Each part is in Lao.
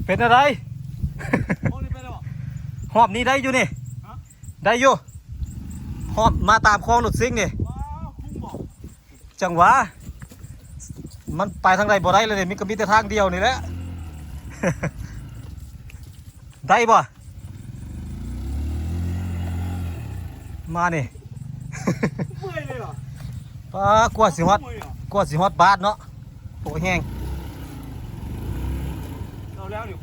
ເປັນຈັ່ງໃດ? ຮອບນີ້ໄດ້ຢູ່ນີ້. ຮະ? ໄດ້ຢູ່. ຮອບມາຕາມຄອງລົດຊິງນີ້. ວ້າວ ຄຸ້ມບໍ່? ຈັ່ງຫວະ ມັນໄປທາງໃດບໍ່ໄດ້ເລີຍນີ້ ມີ ກໍມີແຕ່ທາງດຽວນີ້ແຫຼະ. ໄດ້ບໍ່? ມານີ້ ເມື່ອຍເລີຍຫວະ. ປ້າ ກວ່າຊິຮອດ ເມື່ອຍຫວະ ກວ່າຊິຮອດບາດເນາະ. ໂອ້ ແຮງ. ເອົາແລ້ວນີ້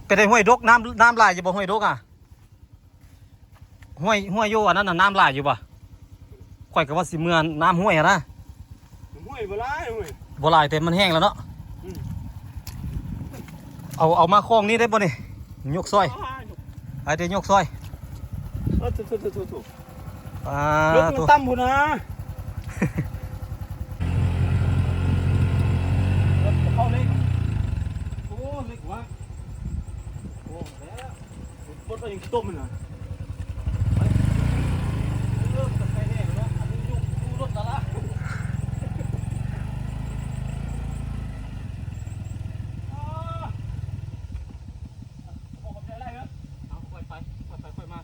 ເປັນໄດຫ້ວຍດົກ ນ້ຳ ນ້ຳຫຼາຍຢູ່ບໍ່ ຫ້ວຍດົກອະ? ຫ້ວຍ ຫ້ວຍຢູ່ອັນນັ້ນນະ ນ້ຳຫຼາຍຢູ່ບໍ່? ຂ້ອຍກໍວ່າຊິເມືອນ້ຳຫ້ວຍຫັ້ນນະ. ຫ້ວຍບໍ່ຫຼາຍ ຫ້ວຍ ບໍ່ຫຼາຍ ແຕ່ມັນແຫ້ງແລ້ວເນາະ. ອືມ ເອົາ ເອົາມາຄອງນີ້ໄດ້ບໍ່ນີ້? ຍົກຊ່ອຍ ອ້າຍ ໄອ້ເດ ຍົກຊ່ອຍ. ໂອ້ ໂທ້ໆໆໆ ອ່າ ລົດມັນ ໂທ້ ຕ່ຳພຸ້ນນະ. ລົດເຂົ້າເລັກ ໂອ້ ເລັກຫວະ ໂອ້ ແລ້ວ. ລົດໄປຍັງຂີ້ຕົມຫັ້ນນະ. ໄປ ເລີ່ມຈະໄປແນ່ແລ້ວເນາະ ອັນນີ້ຢູ່ ຢູ່ລົດຕະຫຼາດ. ອ້າ ຂອບໃຈຫຼາຍເດີ. ເອົາ ຄ່ອຍໄປ ຄ່ອຍໄປ ຄ່ອຍມາ.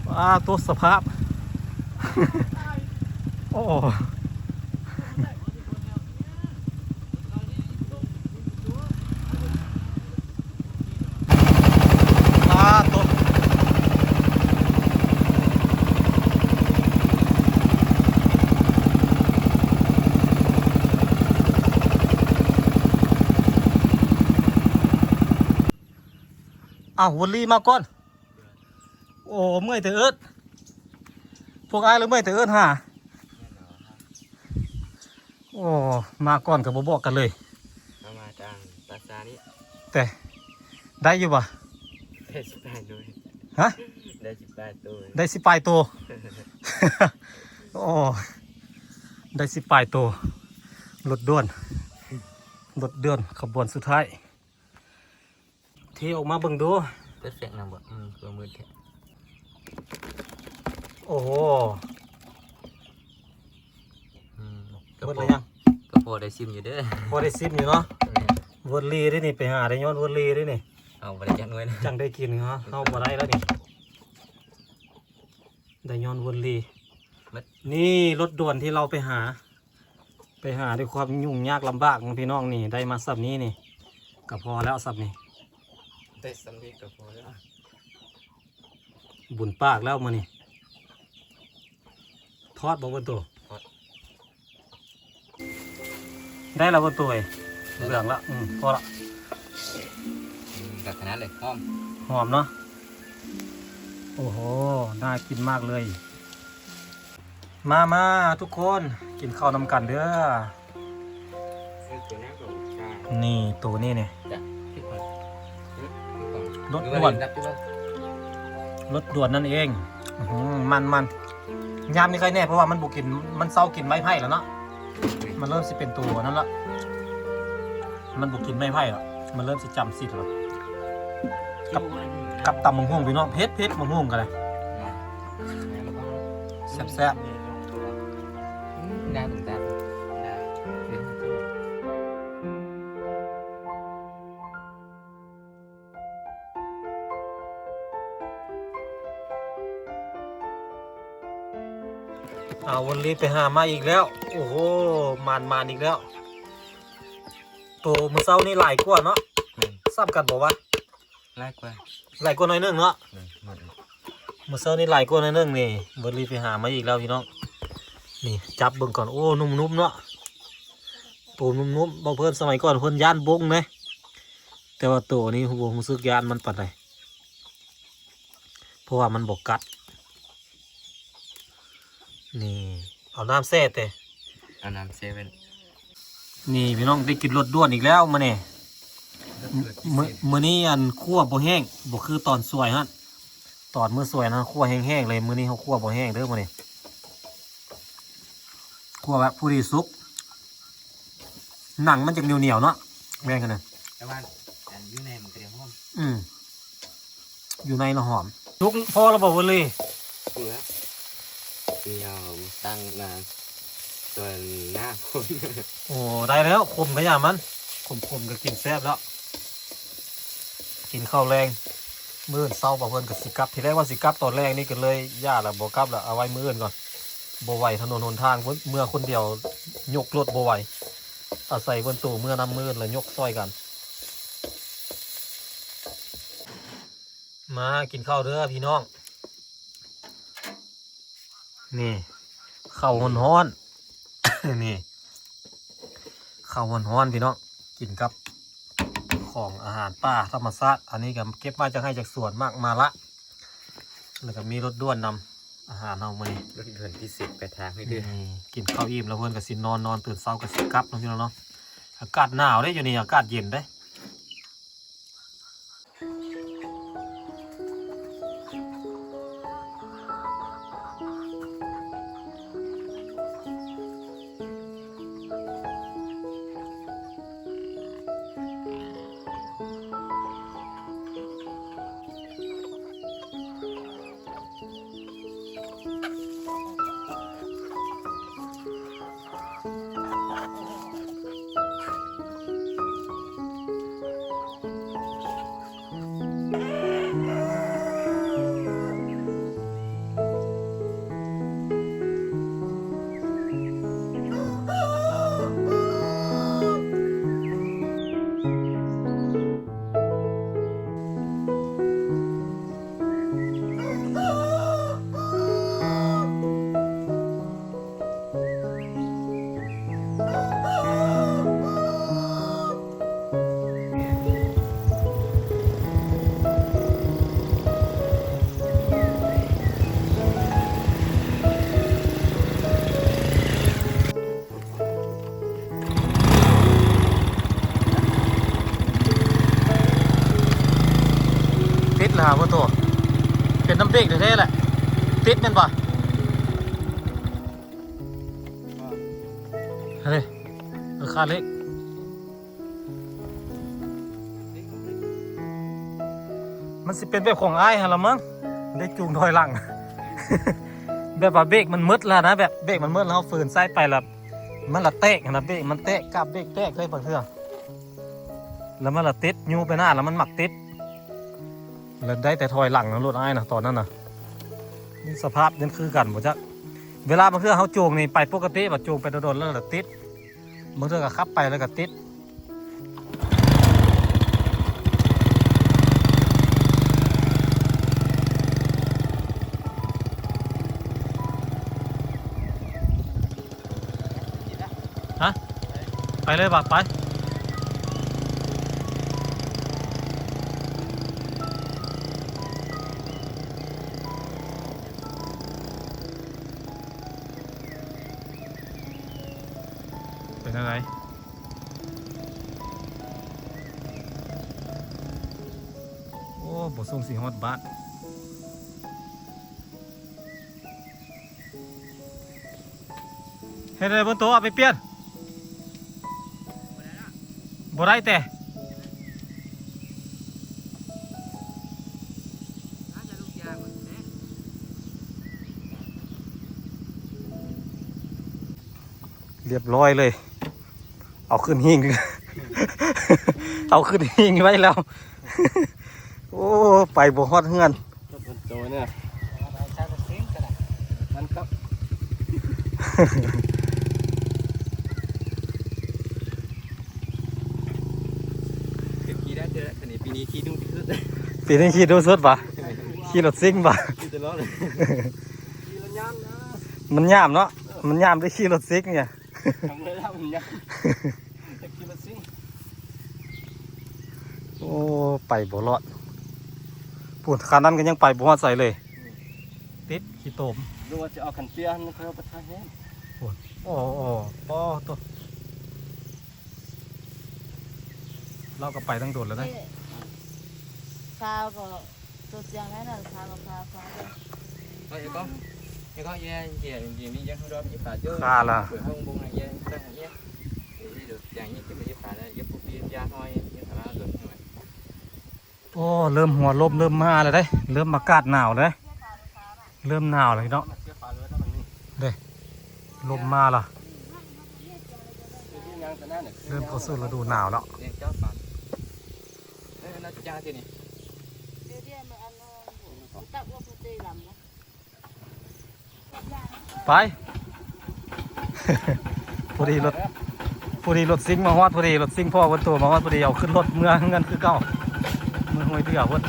ປາໂຕ ສະພາບ ໂອ້ ປາໂຕ ອ້າວ ວອນລີມາກ່ອນ. ໂອ້ ເມື່ອຍແຕ່ເອີ້ນ ພວກອ້າຍລະເມື່ອຍແຕ່ເອີ້ນຫາ. ໂອ້ ມາກ່ອນກໍບໍ່ບອກກັນເລີຍ. ເຮົາມາທາງປາສາດນີ້ ແຕ່ໄດ້ຢູ່ບໍ່? ໄດ້ສິບປາຍໂຕ. ຮະ? ໄດ້ສິບປາຍໂຕ ໄດ້ສິບປາຍໂຕ. ໂອ້ ໄດ້ສິບປາຍໂຕ. ລົດດ່ວນ ລົດດ່ວນຂະບວນສຸດທ້າຍ. ເທອອກມາເບິ່ງດູ. ເປີດແຟກນຳບໍ່? ອືມ ຄືມືດແທ້. ໂອ້ໂຫ ອືມ ເບິດແລ້ວຍັງ? ກໍພໍໄດ້ຊິມຢູ່ເດີ ພໍໄດ້ຊິມຢູ່ເນາະ. ແມ່ນ ວອນລີເດ້ນີ້ ໄປຫາໄດ້ຍ້ອນວອນລີເດ້ນີ້. ເຮົາບໍ່ໄດ້ຈັກໜ່ວຍນະ ຈັ່ງໄດ້ກິນເນາະ ເຮົາບໍ່ໄດ້ແລ້ວນີ້. ໄດ້ຍ້ອນວອນລີ. ນີ້ລົດດ່ວນທີ່ເຮົາໄປຫາ ໄປຫາດ້ວຍຄວາມຫຍຸ້ງຍາກລຳບາກ ພີ່ນ້ອງ. ນີ້ໄດ້ມາສ່ຳນີ້ນີ້ ກໍພໍແລ້ວສ່ຳນີ້ ໄດ້ສ່ຳນີ້ກໍພໍແລ້ວ. ບຸນປາກແລ້ວມື້ນີ້. ທອດບໍ່ເບິດໂຕ? ທອດ. ໄດ້ແລ້ວບໍ່ໂຕເອີຍ? ໄດ້ແລ້ວ ເຫຼືອງລະ ອືມ ພໍລະ. ອືມ ກັບຂະໜາດເລີຍ ຫອມ ຫອມເນາະ. ໂອ້ໂຫ ໜ້າກິນມາກເລີຍ. ມາ ມາທຸກຄົນ ກິນເຂົ້ານຳກັນເດີ. ນີ້ ໂຕນີ້ນີ້ ລົດດ່ວນ ລົດດ່ວນນັ້ນເອງ. ອື ມັນ ມັນ ຍາມນີ້ໄຄແນ່ ເພາະວ່າມັນບໍ່ກິນ ມັນເຊົາກິນໄມ້ໄຜ່ແລ້ວເນາະ. ມັນເລີ່ມຊິເປັນໂຕນັ້ນລະ ມັນບໍ່ກິນໄມ້ໄຜ່ລະ ມັນເລີ່ມຊິຈຳສິດລະ. ກັບ ກັບຕຳບັກຫຸ່ງ ພີ່ນ້ອງ ເຜັດໆ ບັກຫຸ່ງກໍໄດ້ ແຊບໆ. ອ້າວ ວອນລີໄປຫາມາອີກແລ້ວ. ໂອ້ໂຫ ໝານໆ ອີກແລ້ວ. ໂຕມື້ເຊົ້ານີ້ຫຼາຍກວ່າເນາະ. ແມ່ນ ສ່ຳກັນບໍ່ວະ? ຫຼາຍກວ່າ ຫຼາຍກວ່າໜ້ອຍໜຶ່ງເນາະ. ແມ່ນ ມື້ເຊົ້ານີ້ຫຼາຍກວ່າໜ້ອຍໜຶ່ງນີ້. ວອນລີໄປຫາມາອີກແລ້ວ ພີ່ນ້ອງ. ນີ້ ຈັບເບິ່ງກ່ອນ. ໂອ້ ນຸ້ມໆ ເນາະ ໂຕນຸ້ມໆ. ເວົ້າເພິ່ນ ສະໄໝກ່ອນເພິ່ນຢ້ານບົ້ງເດ້ ແຕ່ວ່າໂຕນີ້ບໍ່ຮູ້ສຶກຢ້ານມັນປານໃດ ເພາະວ່າມັນບໍ່ກັດ. ນີ້ ເອົານ້ຳແຊ່ເຕະ ເອົານ້ຳແຊ່ເພິ່ນ. ນີ້ພີ່ນ້ອງ ໄດ້ກິນລົດດ່ວນອີກແລ້ວມື້ນີ້. ມື້ ມື້ນີ້ອັນ ຂົ້ວບໍ່ແຫ້ງ ບໍ່ຄືຕອນສວຍຫັ້ນ. ຕອນມື້ສວຍນັ້ນຂົ້ວແຫ້ງໆ ເລີຍ. ມື້ນີ້ເຮົາຂົ້ວບໍ່ແຫ້ງເດີມື້ນີ້. ວແບບພໍດີສຸກ ໜັງມັນຈະໜຽວໆເນາະ ແມ່ນກັນນະ ແຕ່ວ່າອັນຢູ່ໃນມັນກໍໄດ້ຫອມ ອືມ ຢູ່ໃນລະຫອມ ສຸກພໍລະບໍ່ເວີລີ? ສຸກແລ້ວ ດຽວຕັ້ງໜ້າ ສ່ວນໜ້າຄົນ ໂອ້ ໄດ້ແລ້ວ ຂົມກະຢ່າມັນ ຂົມໆກໍກິນແຊບແລ້ວ ກິນເຂົ້າແລງ ມື້ອື່ນເຊົ້າບ່າວເພິ່ນກໍຊິກັບ ທີແລກວ່າຊິກັບຕອນແລງນີ້ ກໍເລີຍຢ່າລະ ບໍ່ກັບລະ ເອົາໄວ້ມື້ອື່ນກ່ອນ ບໍ່ໄຫວ ຖະໜົນຫົນທາງ ເມືອຄົນດຽວຍົກລົດບໍ່ໄຫວ ອາໄສເພິ່ນໂຕເມືອນຳ ມື້ອື່ນລະຍົກຊ່ອຍກັນ ມາກິນເຂົ້າເດີພີ່ນ້ອງ ນີ້ ເຂົ້າຮ້ອນໆ ນີ້ ເຂົ້າຮ້ອນໆ ພີ່ນ້ອງ ກິນກັບຂອງອາຫານປ່າທຳມະຊາດ ອັນນີ້ກໍເກັບມາຈາກໄຮ່ຈາກສວນ ໝາກມາລະ ແລ້ວກໍມີລົດດ່ວນນຳ ອາຫານເຮົາມື້ນີ້ ລົດດ່ວນພິເສດປາຍທາງໃຫ້ເດີ ນີ້ ກິນເຂົ້າອີ່ມແລ້ວເພິ່ນກໍຊິນອນ ນອນຕື່ນເຊົ້າກໍຊິກັບເນາະ ພີ່ນ້ອງເນາະ ອາກາດໜາວເດ້ ຢູ່ນີ້ອາກາດເຢັນເດ້. ຕິດແລ້ວຫາບໍ່ໂຕ ເປັນນຳເບກແທ້ໆແຫຼະ ຕິດແມ່ນບໍ່? ເຮີ້ຍ ເອີ ຄາເລັກ ມັນຊິເປັນແບບຂອງອ້າຍຫັ້ນລະມັ້ງ ໄດ້ຈູງຖອຍຫຼັງ ແບບວ່າເບກມັນໝົດແລ້ວນະ ແບບເບກມັນໝົດແລ້ວ ເຮົາຝືນໃສ່ໄປລະ ມັນລະແຕກຫັ້ນນະ ເບກມັນແຕກ ກາບເບກແຕກເລີຍບາງເທື່ອ ແລ້ວມັນລະຕິດ ຍູ້ໄປໜ້າແລ້ວມັນມັກຕິດ ລະໄດ້ແຕ່ຖອຍຫຼັງນະ ລົດອ້າຍນະ ຕອນນັ້ນນະ ສະພາບຍັງຄືກັນບໍ່ຈັກ ເວລາບາງເທື່ອເຮົາໂຈງນີ້ໄປປົກກະຕິ ບາດໂຈງໄປດົນໆ ແລ້ວລະຕິດ ບາງເທື່ອກໍຂັບໄປແລ້ວກໍຕິດ ຮະ ໄປເລີຍບາດ ໄປ ເປັນຈັ່ງໃດ? ໂອ້ ບໍ່ສົ່ງຊິຮອດບ້ານ. ເຮັດໃດເບິ່ງໂຕ ເອົາໄປປ່ຽນ ບໍ່ໄດ້ແຕ່ ລຽບຮ້ອຍເລີຍ ເອົາຂຶ້ນຫິ້ງ ເອົາຂຶ້ນຫິ້ງໄວ້ແລ້ວ ໂອ້ ໄປບໍ່ຮອດເຮືອນ ໂຕນີ້ ມັນກໍ ເຄີຍຂີ່ໄດ້ເທື່ອ ຄັນນີ້ປີນີ້ຂີ່ດຸທີ່ສຸດ ປີນີ້ຂີ່ດຸສຸດຫວາ? ຂີ່ລົດຊິງຫວາ? ຂີ່ຕະຫຼອດເລີຍ ມັນຍາມເນາະ ມັນຍາມໄດ້ຂີ່ລົດຊິງນີ້ ທຳເວລາມັນຍາມ ແຕ່ຂີ່ລົດຊິງ ໂອ້ ໄປບໍ່ລອດ ພຸ້ນ ຄັນນັ້ນກໍຍັງໄປບໍ່ຮອດໃສເລີຍ ອືມ ຕິດຂີ້ຕົມ ຫຼືວ່າຊິເອົາຄັນເຕ້ຍຫັ້ນ ເຂົາເອົາໄປຖ່າຍແຮງ ໂອ້ ໂອ້ ໂອ້ ໂອ້ ໂຕ ລາວກໍໄປຕັ້ງດົນແລ້ວນະ ເອີ ຊາວກໍຕົວສຽງແລ້ວນະ ຊາວກໍພາຟັງເດີ ໄປອີກກ່ອນ. Ê, có dê, dê, dê, mi dê hông đo mi phá dô. Khá là. Khởi hông bông này dê, tăng này dê. Dê, dê, dê, dê, dê, dê, dê, phá này, dê, phú phi, dê, hoi, dê, phá là dồn hông này. ໂອ້ ເລີ່ມຫົວລົມເລີ່ມມາແລ້ວເດ້ ເລີ່ມອາກາດໜາວແລ້ວເດ້ ເລີ່ມໜາວແລ້ວພີ່ນ້ອງເດ້ ລົມມາລະ ເລີ່ມເຂົ້າສູ່ລະດູໜາວແລ້ວ. ໄປ ພໍດີລົດ ພໍດີລົດຊິງມາຮອດ ພໍດີລົດຊິງພໍ່ເພິ່ນໂທມາຮອດ ພໍດີເອົາຂຶ້ນລົດເມືອເຮືອນຄືເກົ່າ ເມືອຫ້ວຍເດື່ອພຸ້ນ.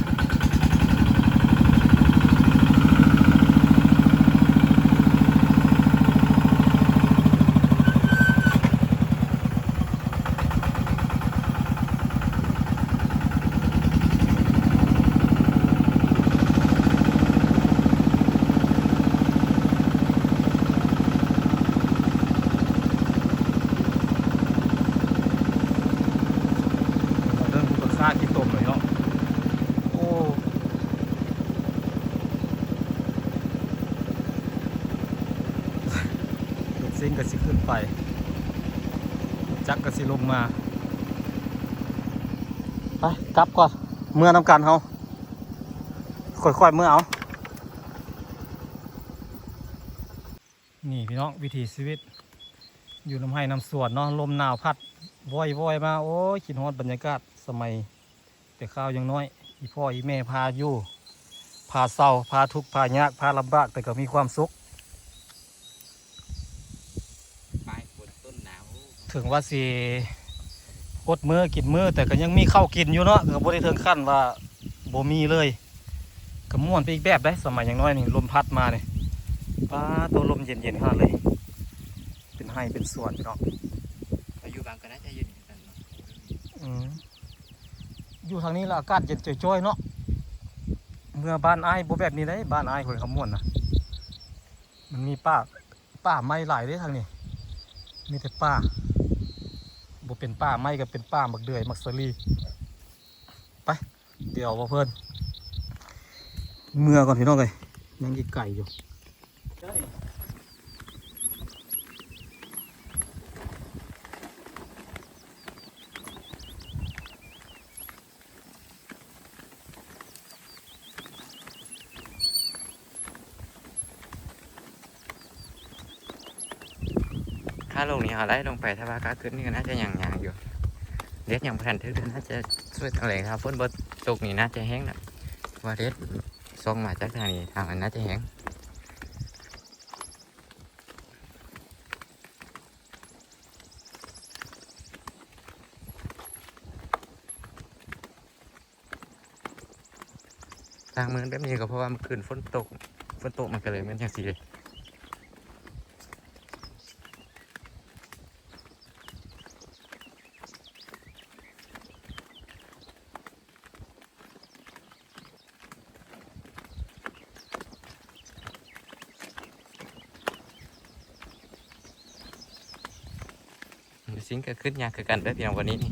ເລື່ອງປາຄາຂີ້ຕົມເລີຍເນາະ. ໂອ້ ລົດຊິງກໍຊິຂຶ້ນໄປ ຈັກກໍຊິລົງມາ. ໄປ ກັບກ່ອນ ເມືອນຳກັນເຮົາ ຄ່ອຍໆເມືອເອົາ. ນີ້ພີ່ນ້ອງ ວິຖີຊີວິດຢູ່ນຳໄຮ່ນຳສວນເນາະ ລົມໜາວພັດວອຍໆມາ ໂອ້ຍ ຄິດຮອດບັນຍາກາດສະໄໝແຕ່ຄາວຍັງນ້ອຍ ອີ່ພໍ່ອີ່ແມ່ພາຢູ່ ພາເຊົາ ພາທຸກ ພາຍາກ ພາລຳບາກ ແຕ່ກໍມີຄວາມສຸກ. ປາຍຝົນຕົ້ນໜາວ ເຖິງວ່າຊິອົດມື້ກິນມື້ ແຕ່ກໍຍັງມີເຂົ້າກິນຢູ່ເນາະ ກໍບໍ່ໄດ້ເຖິງຂັ້ນວ່າບໍ່ມີເລີຍ ກໍມ່ວນໄປອີກແບບໃດ໋. ສະໄໝຍັງນ້ອຍນີ້ ລົມພັດມານີ້ ປາໂຕ ລົມເຢັນໆຂະໜາດເລີຍ ເປັນໄຮ່ເປັນສວນພີ່ນ້ອງ. ໄປຢູ່ບາງກໍໜ້າຈະເຢັນຄືກັນເນາະ. ອືມ ຢູ່ທາງນີ້ລະອາກາດເຢັນຈ່ອຍໆເນາະ. ເມືອບ້ານອ້າຍບໍ່ແບບນີ້ເດ້ ບ້ານອ້າຍຂ້ອຍຄຳມ່ວນນະ ມັນມີປ່າ ປ່າໄມ້ຫຼາຍເດ້ທາງນີ້ ມີແຕ່ປ່າ ບໍ່ເປັນປ່າໄມ້ກໍເປັນປ່າໝາກເດືອຍ ໝາກສາລີ. ໄປ ດຽວບໍ່ເພິ່ນ ເມືອກ່ອນພີ່ນ້ອງເອີຍ ຍັງອີກໄກຢູ່. ຂາລົງນີ້ເຮົາໄລ່ລົງໄປ ຖ້າວ່າຂາຂຶ້ນນີ້ກໍໜ້າຈະຍ່າງໆຢູ່ ແດດຍັງບໍ່ທັນຖືກ ໜ້າຈະສວຍຕອນແລງ ຖ້າຝົນບໍ່ຕົກນີ້ໜ້າຈະແຫ້ງລະ ວ່າແດດສ່ອງມາຈາກທາງນີ້ ທາງນັ້ນໜ້າຈະແຫ້ງ. ທາງເມືອງແບບນີ້ກໍເພາະວ່າເມື່ອຄືນຝົນຕົກ ຝົນຕົກມັນກໍເລີຍແມ່ນຈັ່ງຊີ້ເດ້. ຊິງກໍຂຶ້ນຍາກຄືກັນເດີ້ພີ່ນ້ອງ ວັນນີ້ນີ້